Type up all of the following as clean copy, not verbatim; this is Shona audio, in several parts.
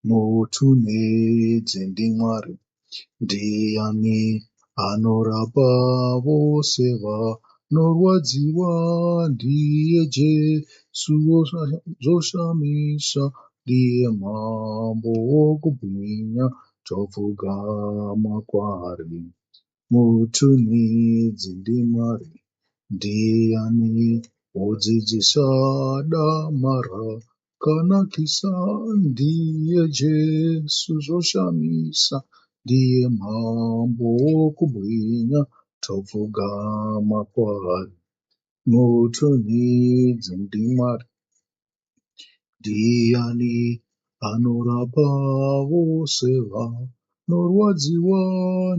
Mutunhidzi ndiMwari. Ndiani anorapa vose vanorwadziwa? Ndiye Jesu zvoshamisa, ndiye Mambo wokubwinya, topfugama kwaari. Mutunhidzi ndiMwari. Ndiani wodzidzisa dama rakanakisa? Ndiye Jesu zvoshamisa, ndiye Mambo wokubwinya, topfugama kwaari. Mutunhidzi ndiMwari. Ndiani anorapa vose vanorwadziwa?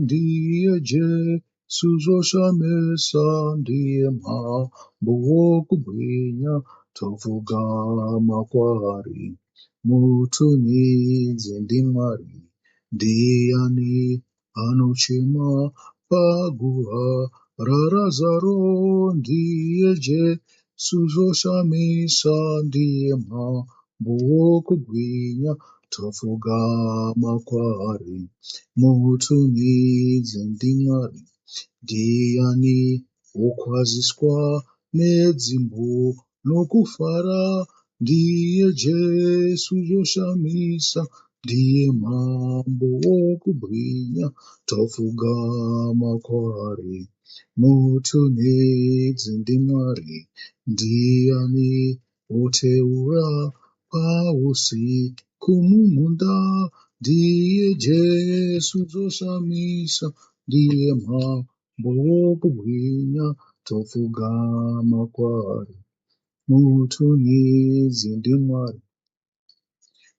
Ndiye Jesu zvoshamisa, ndiye Mambo wokubwinya, topfugama kwaari. Mutunhidzi ndiMwari. Ndiani anochema paguva raRazaro? Ndiye Jesu zvoshamisa, ndiye Mambo wokubwinya, topfugama kwaari. Mutunhidzi ndiMwari. Ndiani wokwaziswa nedzimbo nokufara? Ndiye Jesu zvoshamisa, ndiye Mambo wokubwinya, topfugama kwaari. Mutunhidzi ndiMwari. Ndiani woteura pausiku mumunda? Ndiye Jesu zvoshamisa, ndiye Mambo wokubwinya, topfugama kwaari. Mutunhidzi ndiMwari.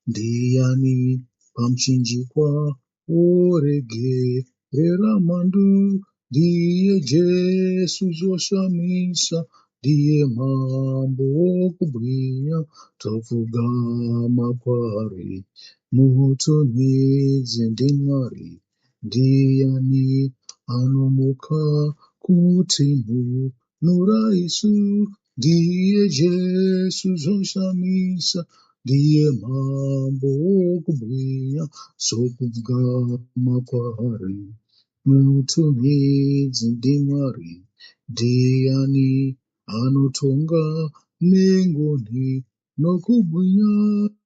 Ndiani pamuchinjikwa woregerera mhandu? Ndiye Jesu zvoshamisa, ndiye Mambo wokubwinya, topfugama kwaari. Mutunhidzi ndiMwari. Ndiani anomuka kutinunura isu? Ndiye Jesu zvoshamisa, ndiye Mambo wokubwinya, sokupfugama kwaari. Mutunhidzi ndiMwari. Ndiani anotonga nengoni nokubwinya?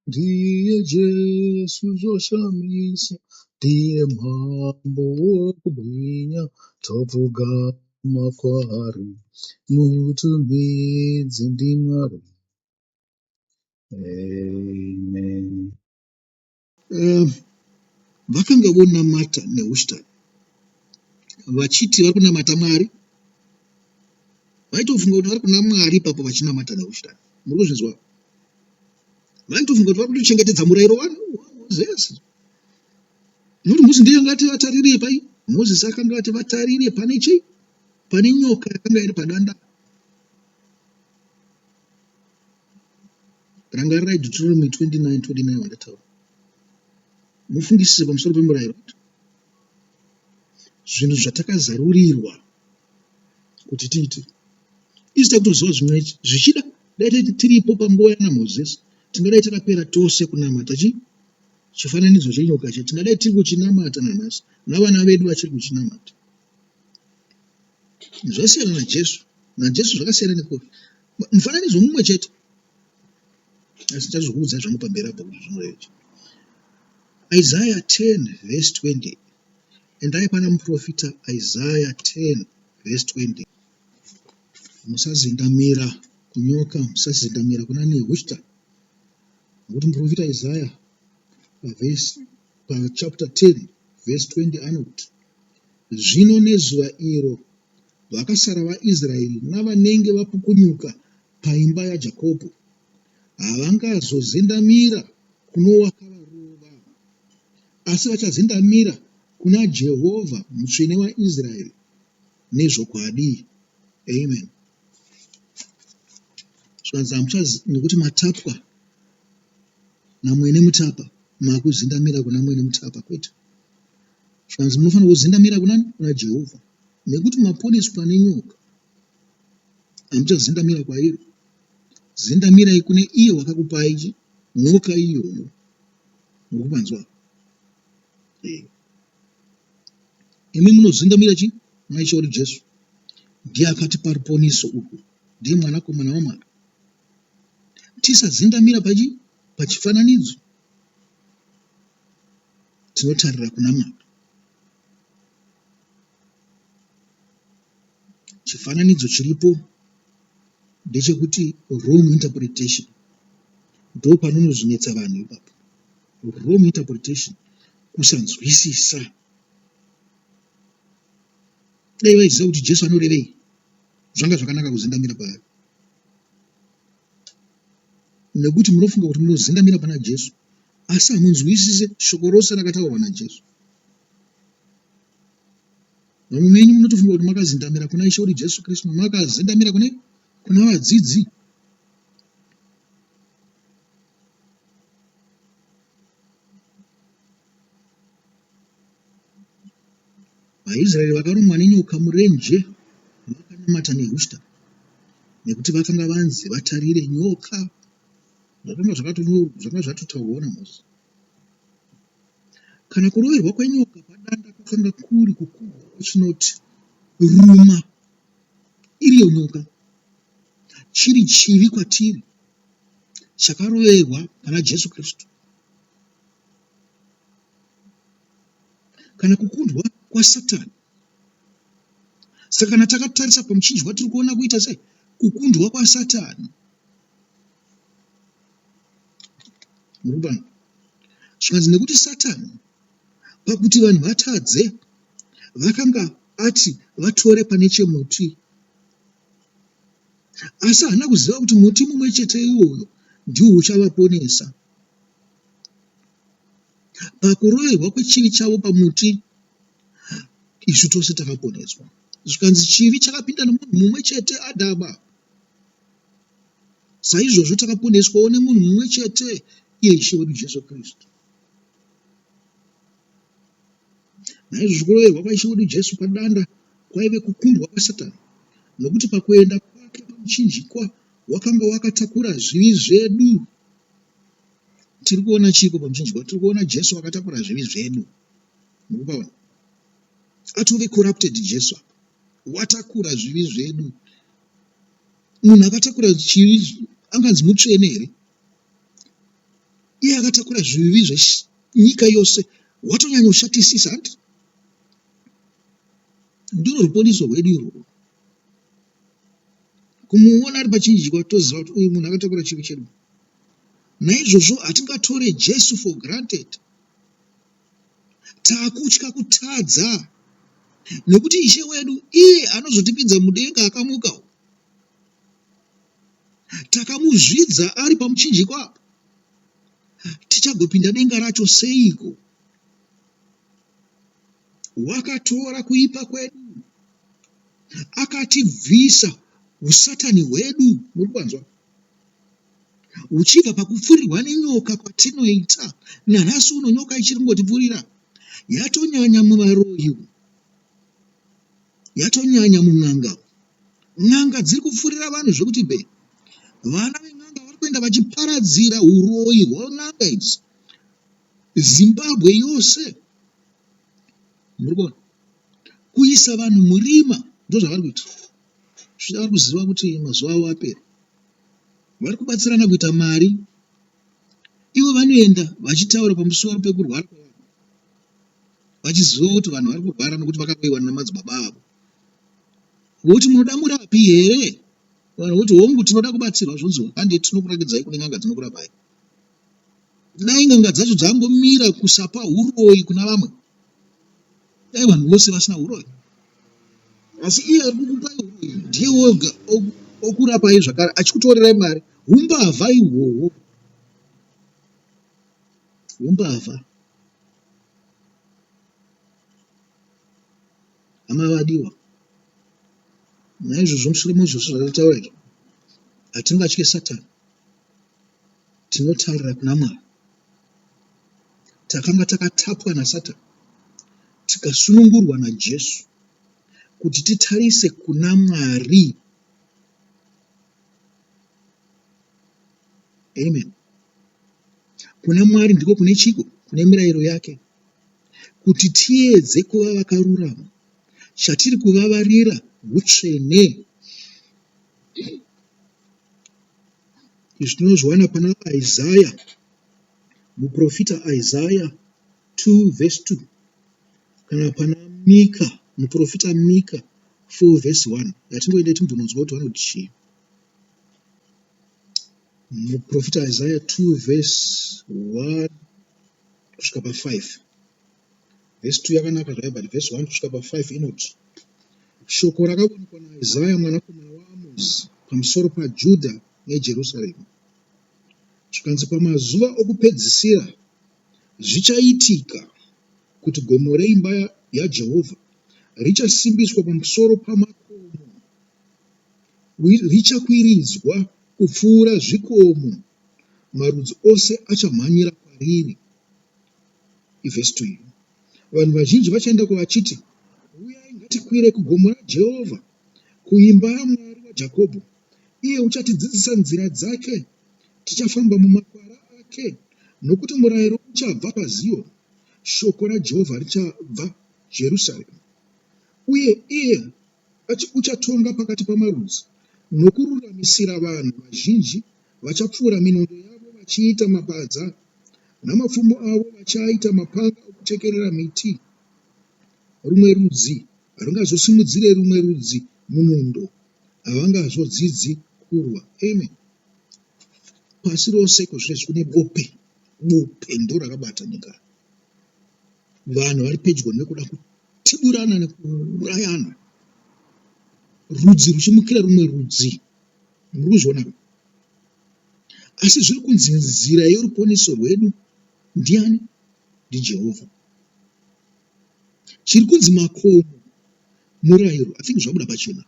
Ndiye Jesu zvoshamisa, ndiye Mambo wokubwinya, topfugama kwaari. Mutunhidzi ndiMwari. Amen. Vakanga vonamata Nehushtan vachiti vari kunamata Mwari. Vaitofunga kuti vari kuna Mwari ipapo vachinamata Nehushtan. Muri kuzvinzwa? Vaitofunga kuti vari kutochengetedza murayiro waMozisi. Nokuti Mozisi ndiye anga ati vatarire pai. Mozisi akanga ati vatarire pane chii? Pane nyoka yakanga iri padanda. Rangarirai Deuteronomy 29 29 wandataura. Mufungisise pamusoro pemurayiro. Zvinhu zvatakazarurirwa kuti tiite. Isu takutoziva zvimwe zvichida dai tiripo panguva yana Mozisi tingadai takapera tose kunamata chi chifananidzo chenyoka che tingadai tiri kuchinamata nanhasi navana vedu vachiri kuchinamata. Zvasiyana naJesu. NaJesu zvakasiyana nekupi? Mufananidzo mumwe chete. Asi ndichazokuudzai zvangu pamberi apo kuti zvinoreva chii. Isaiah 10 verse 20. Endai pana muprofita Isaiah 10 verse 20. Musazendamira kunyoka, musazendamira kuna Nehushta. Nokuti muprofita Isaiah pavhesi pachapter 10 verse 20 anoti, Zvino nezuva iro vakasara vaIsraeri navanenge vapukunyuka paimba yaJakobho havangazozendamira kuno wakavarova, asi vachazendamira kuna Jehovha, Mutsvene waIsraeri, nezvokwadi. Amen. Zvikanzi hamuchazi nekuti matapwa namwene mutapa makuzendamira kuna mwene mutapa kwete. Zvikanzi munofanira kuzendamira kunani? Kuna Jehovha nekuti maponeswa nenyoka hamuchazendamira kwairi. Zendamirai kune iye wakakupai nyoka iyoyo. Muri kupanzwa? Imi munozendamira chii? Muna Ishe wedu Jesu. Ndiye akatipa ruponiso urwu. Ndiye Mwanakomana waMwari. Tisazendamira pachi? Pachifananidzo. Tinotarira kuna Mwari. Chifananidzo chiripo ndechekuti wrong interpretation. Ndopanonozvinetsa vanhu ipapo. Wrong interpretation, kusanzwisisa. Dai vaiziva kuti Jesu anorevei, zvanga zvakanaka kuzendamira paari. Nekuti munofunga kuti munozendamira pana Jesu, asi hamunzwisise shoko rose rakataurwa naJesu. Vamwe venyu munotofunga kuti makazendamira kuna Ishe wedu Jesu Kristu, makazendamira kune kuna vadzidzi. VaIsraeri vakarumwa nenyoka murenje vakanamata Nehushta nekuti vakanga vanzi vatarire nyoka. Zvakanga zvakanga zvatotaurwawo naMozisi. Kana kuroverwa kwenyoka padanda kwakanga kuri kukundwa kwechinoti ruma iriyo nyoka, chiri chivi kwatiri chakaroverwa pana Jesu Kristu. Kana kukundwa kwaSatani. Saka kana takatarisa pamuchinjikwa tiri kuona kuita sei? Kukundwa kwaSatani. Muri Zvikanzi nekuti Satani pakuti vanhu vatadze vakanga ati vatore pane chemuti. Asi haana kuziva kuti muti mumwe chete iwoyo ndiwo uchavaponesa. Pakuroverwa kwechivi chavo pamuti, isu tose takaponeswa. Zvikanzi chivi chakapinda nemunhu mumwe chete Adhama. Saizvozvo takaponeswawo nemunhu mumwe chete, iye Ishe wedu Jesu Kristu. Naizvozvo kuroverwa kwaIshe wedu Jesu padanda kwaive kukundwa kwaSatani, nokuti pakuenda kwake pamuchinjikwa wakanga wakatakura zvivi zvedu. Tiri kuona chiiko pamuchinjikwa? Tiri kuona Jesu akatakura zvivi zvedu. Mukupaona? Atove corrupted Jesu apa. Watakura zvivi zvedu. Munhu akatakura chivi anganzi mutsvene here? Iye akatakura zvivi zvenyika yose watonyanyoshatisisa hanti? Ndiro ruponiso rwedu irworwo. Kumuona ari pachinjikwa toziva kuti uyu munhu akatakura chivi chedu. Naizvozvo hatingatore Jesu for granted. Takutya kutadza nekuti Ishe wedu iye anozotipinza mudenga akamuka. Takamuzvidza ari pamuchinjikwa apa. Tichagopinda denga racho seiko? Wakatora kuipa kwedu akatibvisa usatani hwedu. Muri kupanzwa? Uchibva pakupfurirwa nenyoka kwatinoita nanhasi uno nyoka ichiri kungotipfurira. Yatonyanya muvaroyi umu. Yatonyanya mun'anga umu. N'anga dziri kupfurira vanhu zvekuti bhe. Vana ven'anga vari kuenda vachiparadzira huroyi hwen'anga idzi. Zimbabwe yose. Muri kuona? Kuisa vanhu murima ndozvavari kuita. Zvichida vari kuziva kuti mazuva avo apera. Vari kubatsirana kuita mari. Ivo vanoenda vachitaura pamusoro pekurwara kwevanhu vachiziva kuti vanhu vari kurwara nokuti vakaroiwa namadzibaba avo. Voti munoda murapi here? Vanhu voti hongu tinoda kubatsirwa zvonzi hande tinokurakidzai kune n'anga dzinokurapai. Dai n'anga dzacho dzangomira kusapa huroyi kuna vamwe. Dai vanhu vose vasina huroyi. Asi iye ari kukupai huroyi ndiye woga okurapai zvakare achikutorerai mari. Humbavha ihwohwo. Humbavha. Hama vadiwa. Naizvozvo mushure mezvose zvatataura izvi, hatingatye Satani. Tinotarira kuna Mwari. Takanga takatapwa naSatani tikasunungurwa naJesu kuti titarise kuna Mwari. Amen. Kuna Mwari ndiko kune chiko? Kune mirayiro yake. Kuti tiedze kuva vakarurama, chatiri kuvavarira hutsvene. Izvi tinozviwana pana Isaya, muprofita Isaya 2 vhesi 2 kana pana Mika, muprofita Mika 4 vhesi 1. Ngatingoendei timbononzwa kuti vanoti chii. Muprofita Isaya 2 vhesi 1 kusvika pa5. Vhesi 2 yakanaka zvayo but vhesi 1 kusvika pa5 inoti shoko rakaonekwa naIsaya mwanakomana waAmozi pamusoro paJudha neJerusarema. Zvikanzi pamazuva okupedzisira zvichaitika kuti gomo reimba yaJehovha richasimbiswa pamusoro pamakomo, richakwiridzwa kupfuura zvikomo, marudzi ose achamhanyira kwariri. Ivhesi 2 iyo. Vanhu vazhinji vachaendako vachiti, Uyai, ngatikwire kugomo raJehovha, kuimba yaMwari waJakobho. Iye uchatidzidzisa nzira dzake, tichafamba mumakwara ake. Nokuti murayiro uchabva paZiyoni, shoko raJehovha richabva Jerusarema. Uye iye uchatonga pakati pamarudzi nokururamisira vanhu vazhinji vachapfura minondo yavo vachiita mapadza, namapfumo avo vachiaita mapanga okuchekerera miti. Rumwe rudzi harungazosimudzire rumwe rudzi munondo, havangazodzidzi kurwa. Amen. Pasi rose iko zvinezvi kune bope, bope ndorakabata nyika. Vanhu vari pedyo nekuda kutiburana nekuurayana, rudzi ruchimukira rumwe rudzi. Muri kuzviona? Asi zviri kunzi nzira yoruponeso rwedu ndiani? NdiJehovha. Chiri kunzi makomo murayiro. I think zvabuda pachena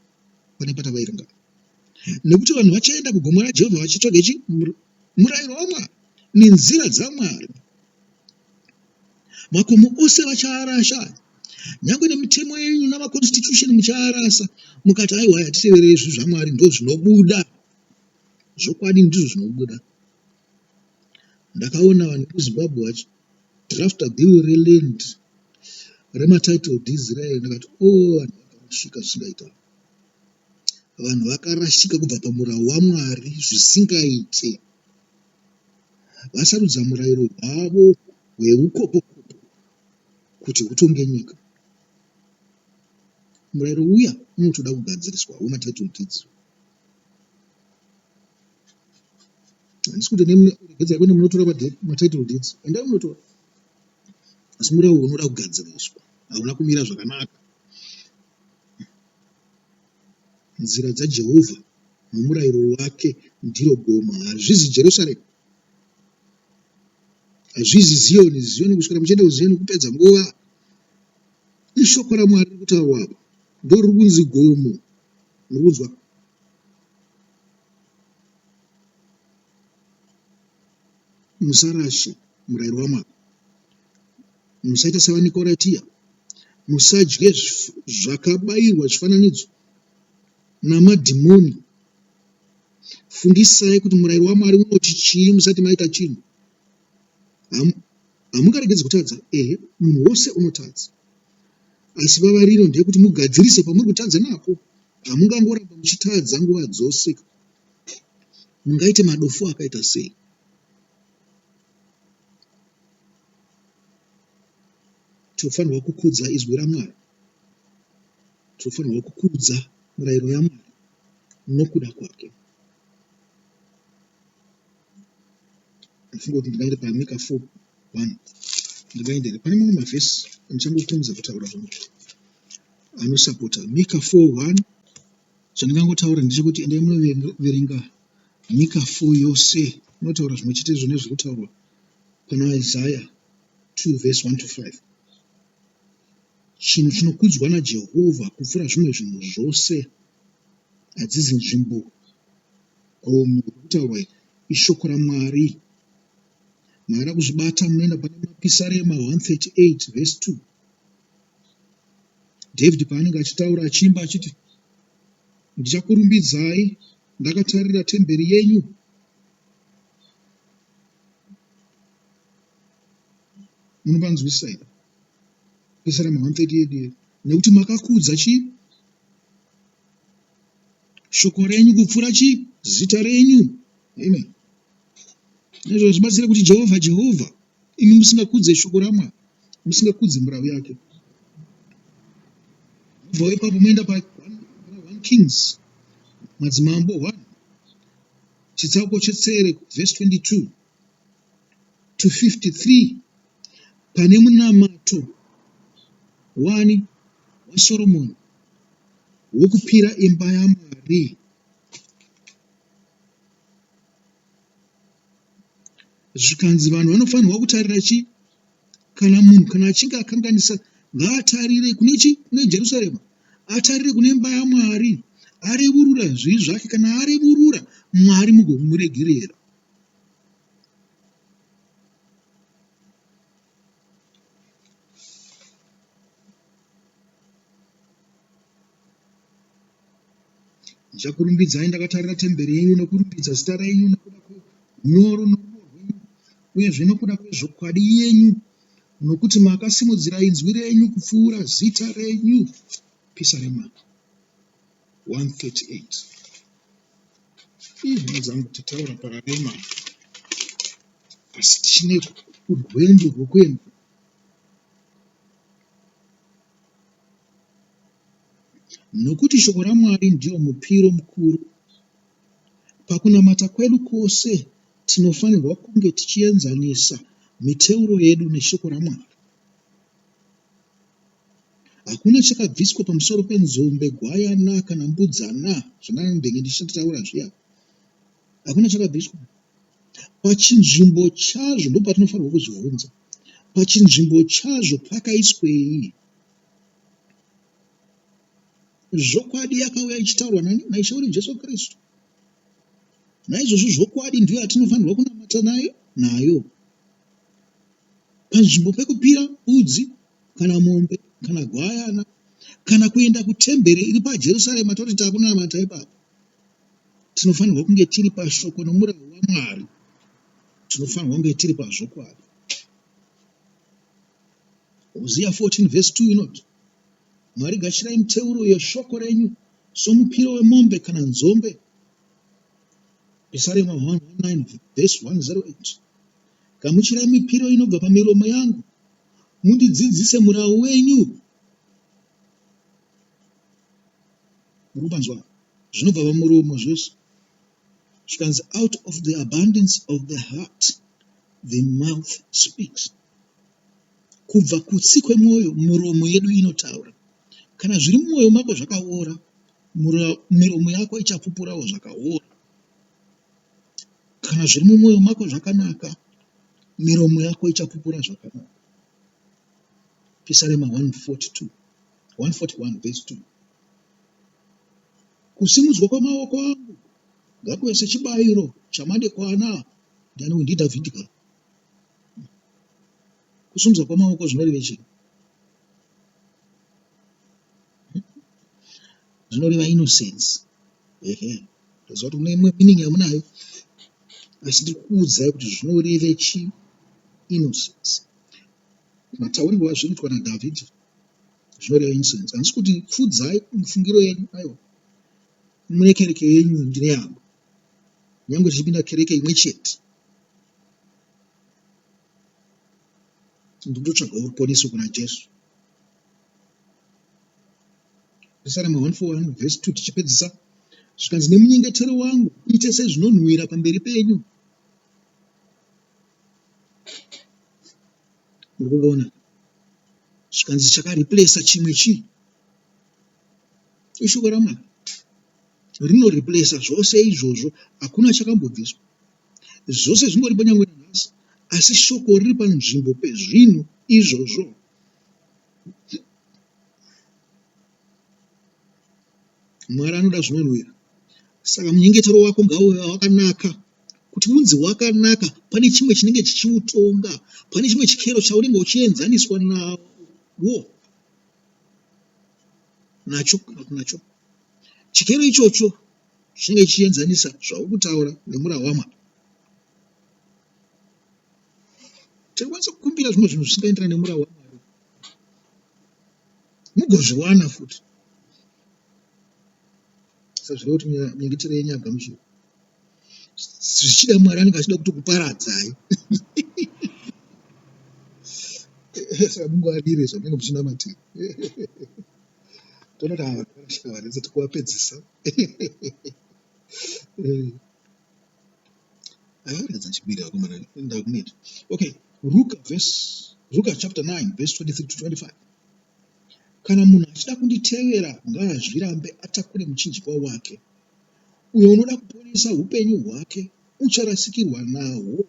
pane patavaerenga. Nekuti vanhu vachaenda kugomo raJehovha vachitsvaga chi murayiro waMwari nenzira dzaMwari. Makomo ose vachaarasha, nyange nemitemo yenyu namaconstitution muchaarasa, mukati aiwa hatiteverere zvinhu zvaMwari ndozvinobuda. Zvokwadi ndizvo zvinobuda. Ndakaona vanhu vekuZimbabwe vachidrafta bill reland rematitle deeds riya ndikati o oh, vanhu vakarashika zvisingaita. Vanhu vakarashika kubva pamurau waMwari zvisingaite. Vasarudza murayiro hwavo hweukopokopo kuti hutonge nyika. Murayiro uya unotoda kugadziriswa wematitle deeds. Handisi kuti regedzai kuenda munotora matitle deeds, endai munotora. Asi murau unoda kugadziriswa, hauna kumira zvakanaka. Nzira dzaJehovha nomurayiro wake ndiro gomo, hazvizi Jerusarema, hazvizi Ziyoni. Ziyoni kuswera muchienda kuZiyoni kupedza nguva. Ishoko raMwari riri kutaurwa apa, ndoriri kunzi gomo. Muri kunzwa? Musarashe murayiro waMwari, musaita savaNikoratia, musadye zvakabayirwa zvifananidzo namadhimoni. Fungisisai kuti murayiro waMwari unoti chii musati maita chinhu. Hamungaregedzi kutadza. Ehe, munhu wose unotadza. Asi vavariro ndeyekuti mugadzirise pamuri kutadza napo. Hamungangoramba muchitadza nguva dzose. Mungaite madofo akaita sei? Tinofanirwa kukudza izwi raMwari. Tinofanirwa kukudza mirayiro yaMwari nokuda kwake. Ndafunga kuti ndingaende paMika 4 1 ndingaende here? Pane mamwe mavhesi andichangokurumidza kutaura zvangu anosapota Mika 4 1. Chandingangotaura ndechekuti endai munoverenga Mika 4 yose, inotaura zvimwe chetezvo nezviri kutaurwa pana Isaya 2 vhesi 1 to 5. Chinhu chinokudzwa naJehovha kupfuura zvimwe zvinhu zvose hadzizi nzvimbo, gomo riri kutaurwa iri ishoko raMwari. Makada kuzvibata munoenda pane Mapisarema 138 vhesi 2. David paanenge achitaura achiimba achiti, Ndichakurumbidzai ndakatarira temberi yenyu. Munopanzwisisa here? Pisarema 138 nekuti makakudza chii? Shoko renyu kupfuura chii? Zita renyu. Amen. Naizvozvo zvibatsire kuti Jehovha, Jehovha, imi musingakudze shoko raMwari, musingakudze murau yake. Mubva ipapo moenda pa 1 Kings, madzimambo 1, chitsauko chetsere, verse 22 to 53, pane munamato wani waSoromoni wokupira imba yaMwari. Zvikanzi vanhu vanofanirwa kutarira chii? Kana munhu kana achinge akanganisa ngaatarire kune chii? Kune Jerusarema. Atarire kune imba yaMwari. Arevurura zvivi zvake. Kana arevurura, Mwari mugomuregerera. Ndichakurumbidzai ndakatarira temberi yenyu nokurumbidza zita renyu nokuda kweunyoro norudo rwenyu uyezve nokuda kwezvokwadi yenyu nokuti makasimudzira inzwi renyu kupfuura zita renyu. Pisarema 138. Ii hama dzangu tataura pararema asi tichine rwendo rwokuenda. Nokuti shoko raMwari ndiwo mupiro mukuru. Pakunamata kwedu kwose tinofanirwa kunge tichienzanisa miteuro yedu neshoko raMwari. Hakuna chakabviswa pamusoro penzombe, gwayana kana mbudzana zvandambenge ndichitaura zviya. Hakuna chakabviswa. Pachinzvimbo chazvo ndopatinofanirwa kuzvibvunza. Pachinzvimbo chazvo pakaiswei? Zvokwadi yakauya ichitaurwa nani? NaIshe wedu Jesu Kristu. Naizvozvo zvokwadi ndiyo yatinofanirwa kunamata nayo nayo. Panzvimbo pekupira mbudzi kana mombe kana gwayana kana kuenda kutemberi iri paJerusarema toti takunamata ipapo, tinofanirwa kunge tiri pashoko nomurau waMwari. Tinofanirwa kunge tiri pazvokwadi. Hosea 14 verse 2 inoti, Mwari gashirai miteuro yeshoko renyu somupiro wemombe kana nzombe. Pisarema 119 verse 108 Gamuchirai mipiro inobva pamiromo yangu, mundidzidzise murau wenyu. Muri kupanzwa? Zvinobva pamuromo zvese. Zvikanzi out of the abundance of the heart the mouth speaks. Kubva kutsi kwemwoyo miromo yedu inotaura. Kana zviri mumwoyo mako zvakaora, miromo yako ichapupurawo zvakaora. Kana zviri mumwoyo mako zvakanaka, miromo yako ichapupura zvakanaka. Pisarema 142, 141 verse 2. Kusimudzwa kwamaoko angu ngakuve sechibayiro chamadekwana. Ndiani uyu? NdiDhavhidhi ka? Kusimudzwa kwamaoko zvinoreva chii? Zvinoreva innocence. Ehe, ndoziva kuti mune imwe meaning yamunayo, asi ndiri kukuudzai kuti zvinoreve chii innocence. Mataurirwo azviri kuitwa naDhavhidhi zvinoreva innocence. Handisi kuti pfuudzai mifungiro yenyu, aiwa. Mune kereke yenyu, ndine yangu. Nyangwe tichipinda kereke imwe chete, ndinototsvagawo ruponeso kuna Jesu. Pisarema 141 vhesi 2 tichipedzisa zvikanzi nemunyengetero wangu uite sezvinonhuwira pamberi penyu. Muri kuona zvikanzi chakareplacer chimwe chii? Ishoko raMwari rinoreplacer zvose izvozvo, hakuna chakambobviswa. Zvose zvingoripo nyangwe nanhasi, asi shoko riri panzvimbo pezvinhu izvozvo. Mwari anoda zvinonhuwira. Saka munyengetero wako ngauve wakanaka. Kuti unzi wakanaka, pane chimwe chinenge chichiutonga, pane chimwe chikero chaunenge uchienzaniswa nawo nacho kana kuti nacho. Chikero ichocho chinenge chichienzanisa zvauri kutaura nemurau waMwari. Tinokwanisa kukumbira zvimwe zvinhu zvisingaenderani nemurau waMwari mugozviwana futi. Saka zvireva kuti minyengetero yenyu yagamuchirwa. Zvichida Mwari anenge achida kutokuparadzai. Saka mungwarire zvamunenge muchinamatira. Toona kuti ava vakarashika vanhu tikuvapedzisa. Aiwaregedza ndichibira vakomana ndakuneta. Okay, Ruka verse Ruka chapter 9 verse 23 to 25. Kana munhu achida kunditevera ngaazvirambe atakure muchinjikwa wake. Uyo unoda kuponesa upenyu hwake ucharasikirwa nahwo,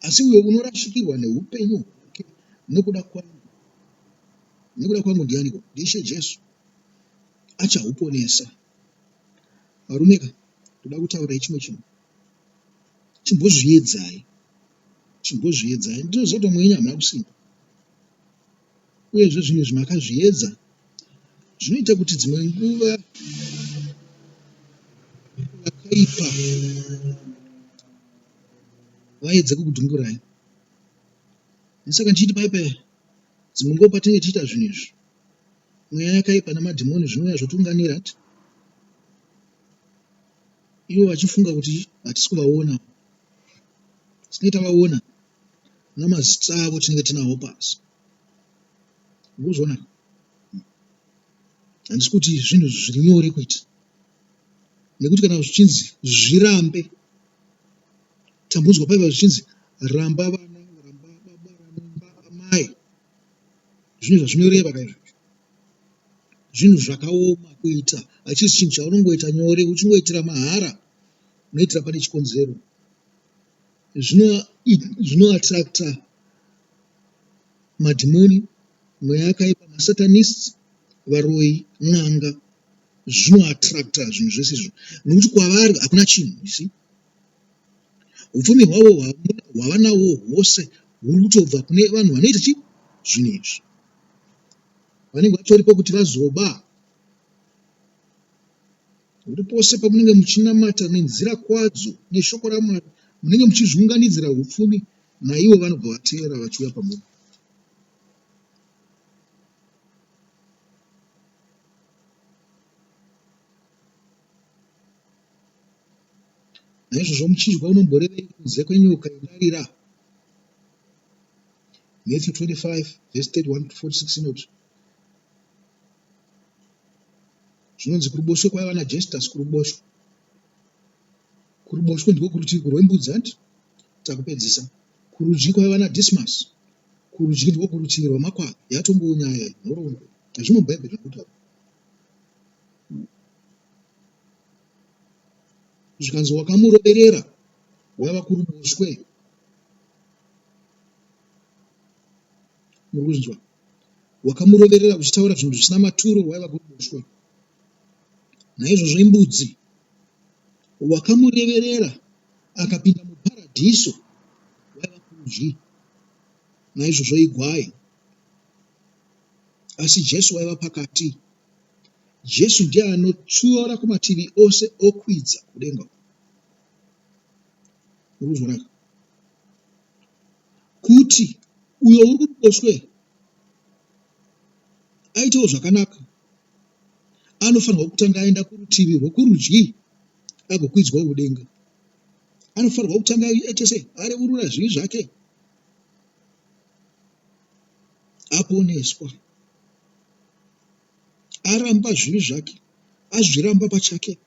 asi uyo unorashikirwa neupenyu hwake nokuda kwangu, nekuda kwangu ndianiko? NdiIshe Jesu achahuponesa. Varumeka, ndoda kutaurirai chimwe chinhu. Chimbozviedzai, chimbozviedzai. Ndinoziva kuti vamwe venyu hamuna kusimba, uyezve zvinhu izvi makazviedza zvinoita kuti dzimwe nguva vakaipa vaedze kukudhumburai. Saka ndichiti paipa dzimwe nguva patinenge tichiita zvinhu izvi mweya yakaipa nemadhimoni zvinouya zvotiunganira ivo vachifunga kuti hatisi kuvaona. Tinenge tavaona namazita avo tinenge tinawo pasi. Mukuzviona? Handisi kuti zvinhu zviri nyore kuita nekuti kana zvichinzi zvirambe tambonzwa paiva zvichinzi ramba vana ramba baba ramba amai zvinhu zvazvinoreva ka izvozvo zvinhu zvakaoma kuita hachisi chinhu chaunongoita nyore uchingoitira mahara unoitira pane chikonzero zvinoattracta madhimoni mweya yakaipa masatanists varoyi n'anga zvinoattracta zvinhu zvese izvo nokuti kwavari hakuna chinhu you see Hupfumi hwavo hwavanahwo hwose huri kutobva kune vanhu vanoita chii? Zvinhu izvi. Vanenge vatoripo kuti vazoba. Nokuti pose pamunenge muchinamata nenzira kwadzo neshoko raMwari, munenge muchizviunganidzira hupfumi, naivo vanobva vateera vachiuya pamuri. Naizvozvo muchinjikwa unomborevei kunze kwenyoka yendarira? Matthew 25 verse 31 to 46 inoti zvinonzi kuruboshwe kwaiva naJestus kuruboshwe. Kuruboshwe ndiko kurutivi rwembudzi hanti? Takupedzisa. Kurudyi kwaiva naDismas. Kurudyi ndiko kurutivi rwamakwai. Yatongowo nyaya iyi, nhoroondo. Hazvimo muBhaibheri zvakutaura. Zvikanzi wakamuroverera waiva kuruboshwe. Muri kuzvinzwa? Wakamuroverera uchitaura zvinhu zvisina maturo waiva kuruboshwe. Naizvozvo imbudzi wakamureverera akapinda muparadhiso waiva kurudyi. Naizvozvo igwai. Asi Jesu waiva pakati. Jesu ndiye anotsiura kumativi ose okwidza kudenga uko. Muri kuzvionaka? Kuti uyo uri kuruboshwe aitewo zvakanaka, anofanirwa kutanga aenda kurutivi rwokurudyi agokwidzwawo kudenga. Anofanirwa kutanga aite sei? Areurura zvivi zvake, aponeswa. Aramba zvivi zvake, azviramba pachake,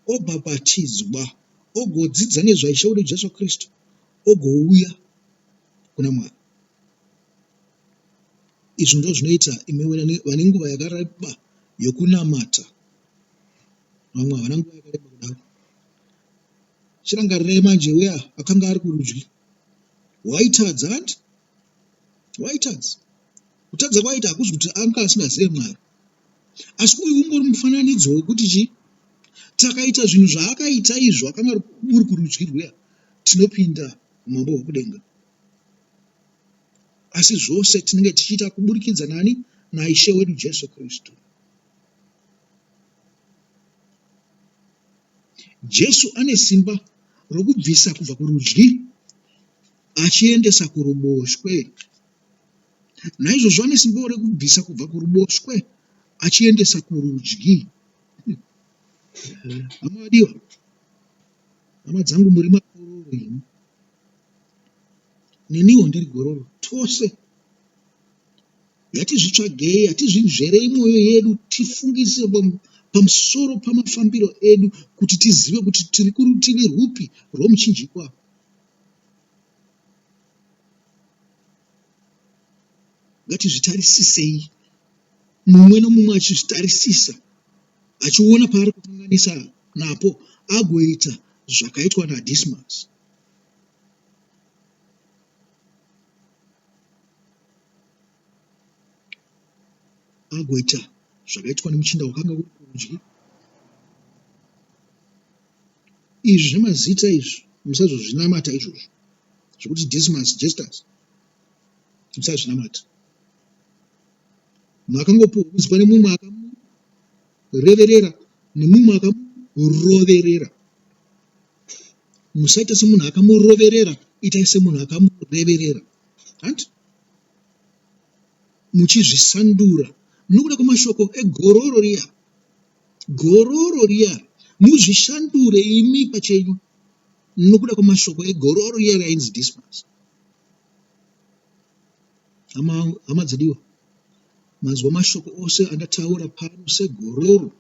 obhabhatidzwa, ogodzidza nezvaIshe wedu Jesu Kristu, ogouya kuna Mwari. Izvi ndozvinoita imi vane nguva yakareba yokunamata. Vamwe havana nguva yakareba kudaro. Chirangarirai manje uya akanga ari kurudyi. Waitadza hanti? Waitadza. Kutadza kwaaita hakuzi kuti anga asingazive Mwari. Asi uyu ungori mufananidzo wekuti chii? Takaita zvinhu zvaakaita izvo akanga uri kurudyi rwuya, tinopinda umambo hwekudenga. Asi zvose tinenge tichiita kuburikidza nani? NaIshe wedu Jesu Kristu. Jesu ane simba rokubvisa kubva kurudyi. achiendesa kuruboshwe. Naizvozvo ane simbawo rekubvisa kubva kuruboshwe achiendesa kurudyi. Hama vadiwa, hama dzangu muri makororo imi. Neniwo ndiri gororo. Tose ngatizvitsvagei, hatizvinzverei mwoyo yedu, tifungise pamusoro pamafambiro edu kuti tizive kuti tiri kurutivi rwupi rwomuchinjikwa. Ngatizvitarisisei, mumwe nomumwe achizvitarisisa, achiona paari kukanganisa napo, agoita zvakaitwa naDismas. Agoita zvakaitwa nemuchinda wakanga uri kurudyi. Izvi zvemazita izvi musazozvinamata izvozvo zvekuti Dismas, Justus musazvinamata. Makangopuwa kunzi pane mumwe akamureverera nemumwe akamuroverera. Musaita semunhu akamuroverera, itai semunhu akamureverera. Hanti? Muchizvisandura nokuda kwemashoko egororo riya. Gororo riya muzvishandure imi pachenyu nokuda kwemashoko egororo riya rainzi Dismas. Hama, hama dzadiwa, manzwa mashoko ose andataura pano segororo,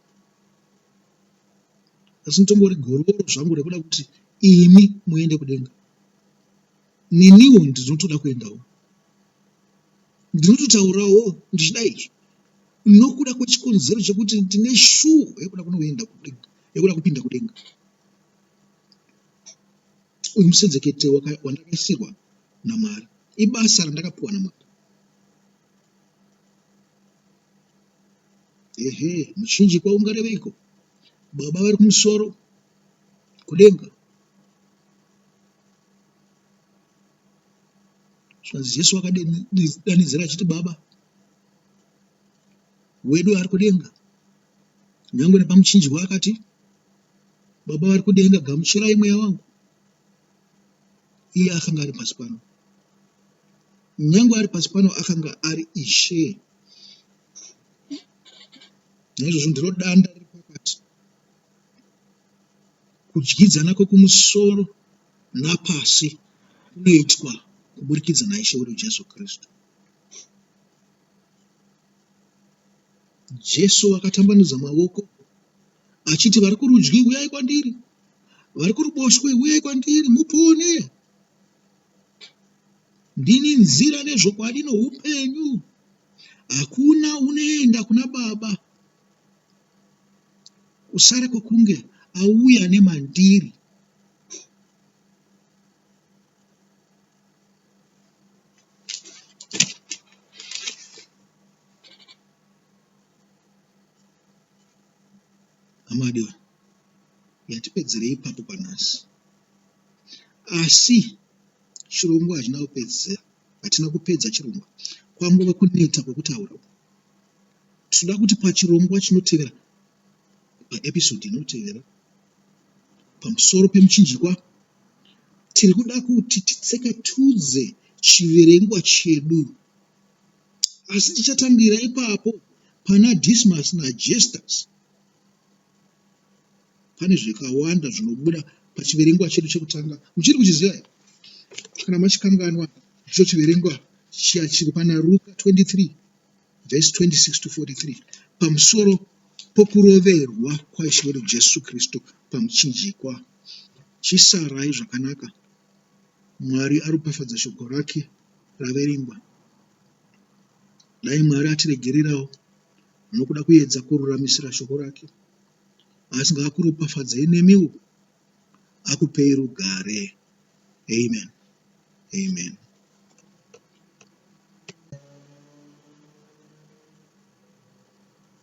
asi nditongori gororo zvangu rekuda kuti imi muende kudenga. Neniwo ndinotoda kuendawo. Ndinototaurawo ndichida izvo nokuda kwechikonzero chekuti ndine shuwo yekuda kunoenda kudenga, yekuda kupinda kudenga. Uyu musenzekete wandakaisirwa naMwari, ibasa randakapiwa naMwari. Ehe, muchinjikwa ungareveiko? Baba vari kumusoro kudenga. Zvikanzi Jesu akadanidzira achiti, Baba wedu ari kudenga. Nyangwe nepamuchinjikwa akati, Baba vari kudenga, gamuchirai mweya wangu. Iye akanga ari pasi pano. Nyangwe ari pasi pano akanga ari Ishe. Naizvozvo ndiro danda riri pakati. Kudyidzana kwekumusoro napasi kunoitwa kuburikidza naIshe wedu Jesu Kristu. Jesu akatambanudza mavoko achiti, Vari kurudyi uyai kwandiri, vari kuruboshwe uyai kwandiri mupone. Ndini nzira nezvokwadi noupenyu. Hakuna unoenda kuna Baba kusara kwekunge auya nemandiri. Hama adiwa, yatipedzerei ipapo panhasi. Asi chirongwa hachina kupedzera, hatina kupedza chirongwa. Kwangova kuneta kwekutaura. Tinoda kuti pachirongwa chinotevera, paepisode inotevera, pamusoro pemuchinjikwa, tiri kuda kuti titsekatudze chiverengwa chedu. Asi tichatangira ipapo pana Dismas naJustus. Pane zvakawanda zvinobuda pachiverengwa chedu chekutanga. Muchiri kuchiziva here? Kana machikanganwa, ndicho chiverengwa chiya chiri pana Ruka 23 vhesi 26 to 43 pamusoro pokuroverwa kwaIshe wedu Jesu Kristu pamuchinjikwa. Chisarai zvakanaka. Mwari aropafadza shoko rake raverengwa. Dai Mwari atiregererawo nokuda kuedza kururamisira shoko rake. Asi ngaakuropafadzei nemiwo akupei rugare. Amen. Amen.